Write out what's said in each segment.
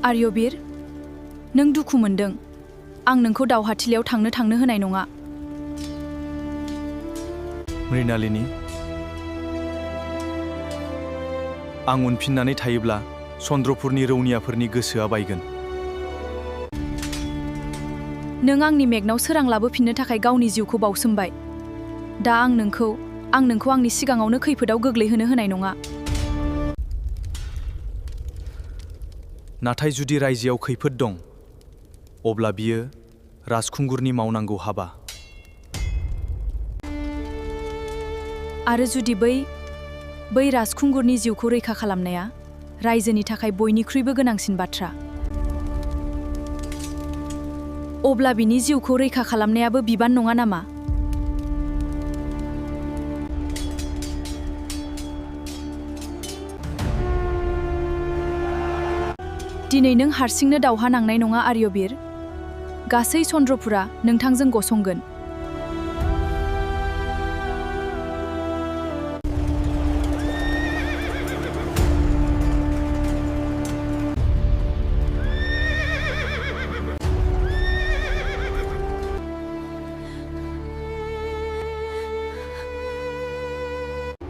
आर्यबीर, नों दुखु मोनदों। आं नोंखौ दावहाथिलियाव थांनो होनाय नङा। मृणालिनी, आं उनफिननानै थायोब्ला चन्द्रपुरनि रौनियाफोरनि गोसोआ बायगोन। नों आंनि मेगनाव सोरां लाबोफिननो थाखाय गावनि जिउखौ बावसोमबाय। दा आं नोंखौ आंनि सिगाङावनो खैफोदाव गोग्लैहोनो होनाय नङा। नाथाय जुदि रायजोआव खैफोद दं, अब्ला बियो राजखुंगुरनि मावनांगौ हाबा। आरो जुदि बै राजखुंगुरनि जिउखौ रैखा खालामनाया रायजोनि थाखाय बयनिख्रुइबो गोनांसिन बाथ्रा, अब्ला बिनि जिउखौ रैखा खालामनायाबो बिबान नङा नामा? दिनै नों हारसिंनो दावहा नांनाय नङा आर्यबीर। गासै चन्द्रपुरा नोंथांजों गसंगोन।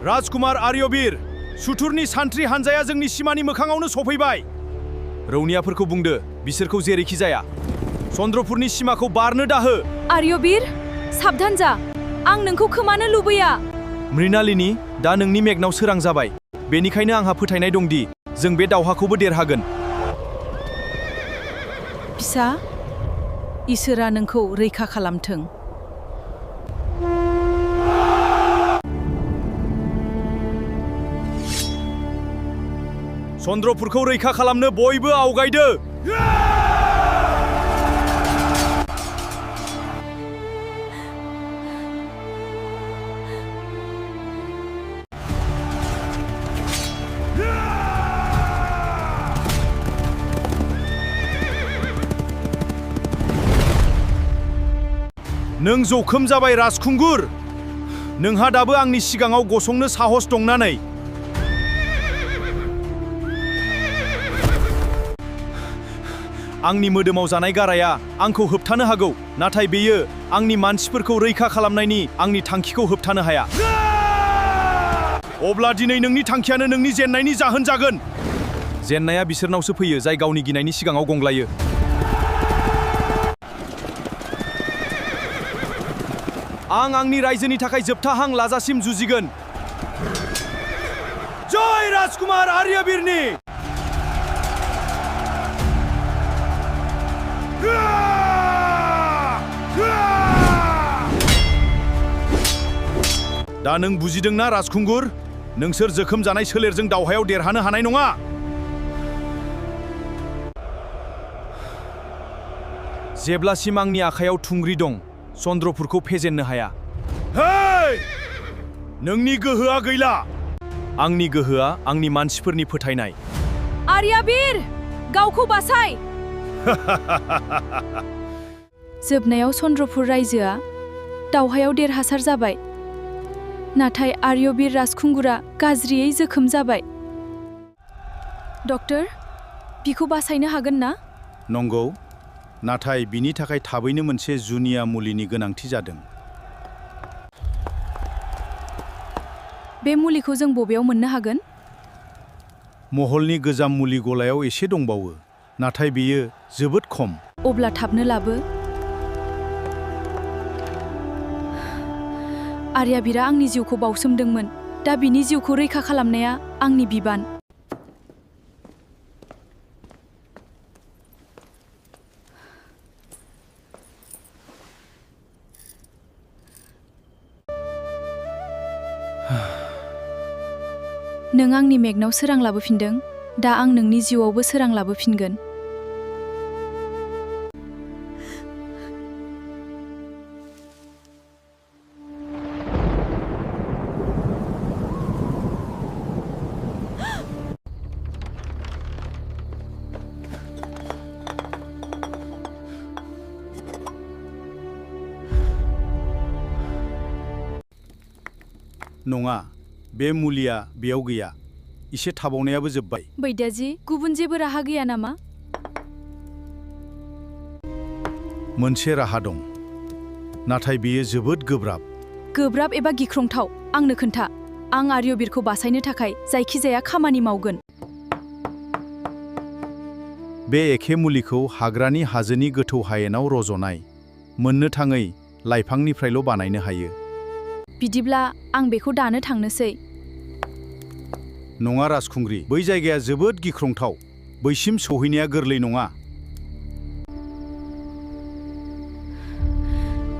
राजकुमार आर्यबीर, सुथुरनि सान्थ्रि हानजाया जोंनि सिमानि मोखाङावनो सफैबाय। रौनियाफोरखौ बुंदो बिसोरखौ जेरैखि जाया चन्द्रपुरनि सिमाखौ बारनो दाहो। आर्यबीर, साबधान जा। आं नोंखौ खोमानो लुबैया। मृणालिनी, दा नोंनि मेगनाव सोरां जाबाय। बेनिखायनो आंहा फोथायनाय दंदि जों बे दावहाखौबो देरहागोन। फिसा, इसोरा नोंखौ रैखा खालामथों। चन्द्रपुरखौ रैखा खालामनो बयबो आवगायदो। नों जखम जाबाय राजखुंगुर। नोंहा दाबो आंनि सिगाङाव गसंनो साहस दंना नै? आंनि मोदोमाव जानाय गाराया आंखौ होबथानो हागौ, नाथाय बेयो आंनि मानसिफोरखौ रैखा खालामनायनि आंनि थांखिखौ होबथानो हाया। अब्ला दिनै नोंनि थांखियानो नोंनि जेननायनि जाहोन जागोन। जेननाया बिसोरनावसो फैयो जाय गावनि गिनायनि सिगाङाव गंग्लायो। आं आंनि रायजोनि थाखाय जोबथा हां लाजासिम जुजिगोन। जय राजकुमार आर्यबीरनि। दा नों बुजिदोंना राजखुंगुर? नोंसोर जोखोम जानाय सोलेरजों दावहायाव देरहानो हानाय नङा। जेब्लासिम आंनि आखायाव थुंग्रि दं, चन्द्रपुरखौ फेजेननो हाया। हे! नोंनि गोहोआ गैला। आंनि गोहोआ आंनि मानसिफोरनि फोथायनाय। आर्यबीर, गावखौ बासाय। जोबनायाव चन्द्रपुर रायजोआ दावहायाव देरहासार जाबाय, नाथाय आर्यबीर राजखुंगुरा गाज्रियै जोखोम जाबाय। डक्टर, बिखौ बासायनो हागोन ना? नंगौ, नाथाय बिनि थाखाय थाबैनो मोनसे जुनिया मुलिनि गोनांथि जादों। बे मुलिखौ जों बबेयाव मोननो हागोन? महलनि गोजाम मुलि गलायाव एसे दंबावो, नाथाय बेयो जोबोद खम। अब्ला थाबनो लाबो। आर्यबीरा आंनि जिउखौ बावसोमदोंमोन। दा बिनि जिउखौ रैखा खालामनाया आंनि बिबान। नों आंनि मेगनाव सोरां लाबोफिनदों। दा आं नोंनि जिउआवबो सोरां लाबोफिनगोन। नङा, बे मुलिया बेयाव गैया। एसे थाबावनायाबो जोब्बाय। बैद्याजी, गुबुन जेबो राहा गैया नामा? मोनसे राहा दं, नाथाय बेयो जोबोद गोब्राब। गोब्राब एबा गिख्रंथाव, आंनो खोन्था। आं आर्यबीरखौ बासायनो थाखाय जायखिजाया खामानि मावगोन। बे एखे मुलिखौ हाग्रानि हाजोनि गोथौ हायेनाव रज'नाय, मोननो थाङै लाइफांनिफ्रायल' बानायनो हायो। बिदिब्ला आं बेखौ दानो थांनोसै। नङा राजखुंग्रि, बै जायगाया जोबोद गिख्रंथाव। बैसिम सौहैनाया गोरलै नङा।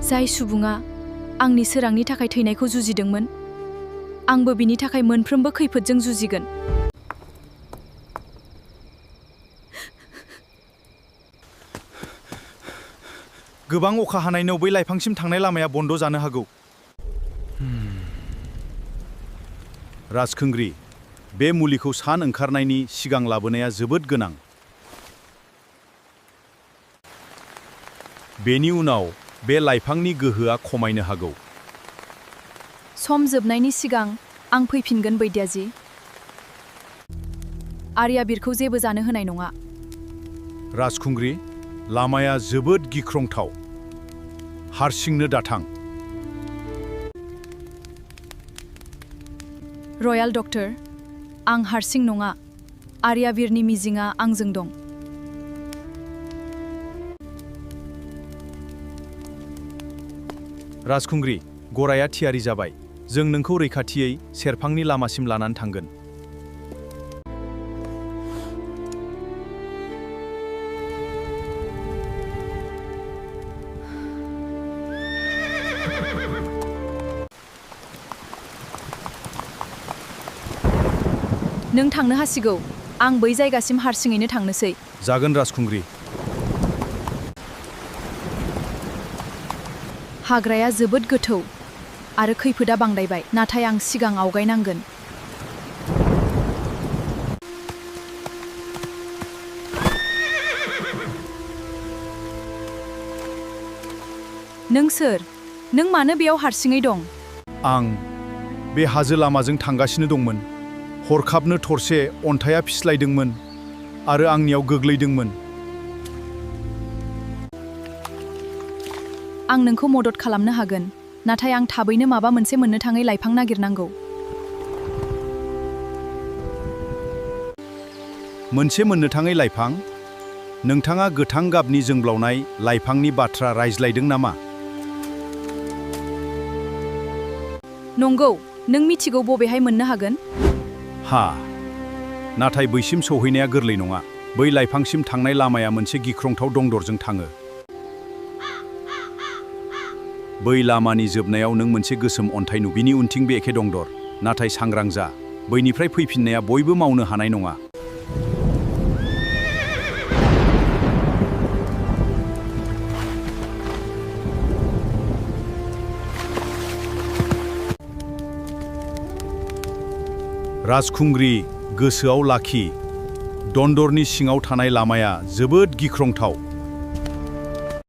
जाय सुबुङा आंनि सोरांनि थाखाय थैनायखौ जुजिदोंमोन, आंबो बिनि थाखाय मोनफ्रोमबो खैफोदजों जुजिगोन। गोबां अखा हानायनाव बै लाइफांसिम थांनाय लामाया बन्द' जानो हागौ। राजखुंग्रि, बे मुलिखौ सान ओंखारनायनि सिगां लाबोनाया जोबोद गोनां। बेनि उनाव बे लाइफांनि गोहोआ खमायनो हागौ। सम जोबनायनि सिगां आं फैफिनगोन बैद्याजी। आर्याबीरखौ जेबो जानो होनाय नङा। राजखुंग्रि, लामाया जोबोद गिख्रंथाव। हारसिंनो दाथां। रयेल डक्टर, आं हारसिं नङा। आर्याबीरनि मिजिंआ आंजों दं। राजखुंग्रि, गराया थियारि जाबाय। जों नोंखौ रैखाथियै सेरफांनि लामासिम लानानै थांगोन। नों थांनो हासिगौ। आं बै जायगासिम हारसिङैनो थांनोसै। जागोन राजखुंग्रि। हाग्राया जोबोद गोथौ आरो खैफोदा बांद्रायबाय, नाथाय आं सिगां आवगायनांगोन। नों सोर? नों मानो बेयाव हारसिङै दं? आं बे हाजो लामाजों थांगासिनो दंमोन। हरखाबनो थरसे अन्थाइआ फिस्लायदोंमोन आरो आंनियाव गोग्लैदोंमोन। आं नोंखौ मदद खालामनो हागोन, नाथाय आं थाबैनो माबा मोनसे मोननो थाङै लाइफां नागिरनांगौ। मोनसे मोननो थाङै लाइफां? नोंथाङा गोथां गाबनि जोंब्लावनाय लाइफांनि बाथ्रा रायज्लायदों नामा? नंगौ, नों मिथिगौ बबेहाय मोननो हागोन? नाथाय बैसिम सौहैनाया गोरलै नङा। बै लाइफांसिम थांनाय लामाया मोनसे गिख्रंथाव दंदरजों थाङो। बै लामानि जोबनायाव नों मोनसे गोसोम अन्थाइ नु। बिनि उनथिं बे एखे दंदर। नाथाय सांग्रां जा, बैनिफ्राय फैफिननाया बयबो मावनो हानाय नङा। राजखुंग्रि, गोसोआव लाखि, दन्दरनि सिङाव थानाय लामाया जोबोद गिख्रंथाव।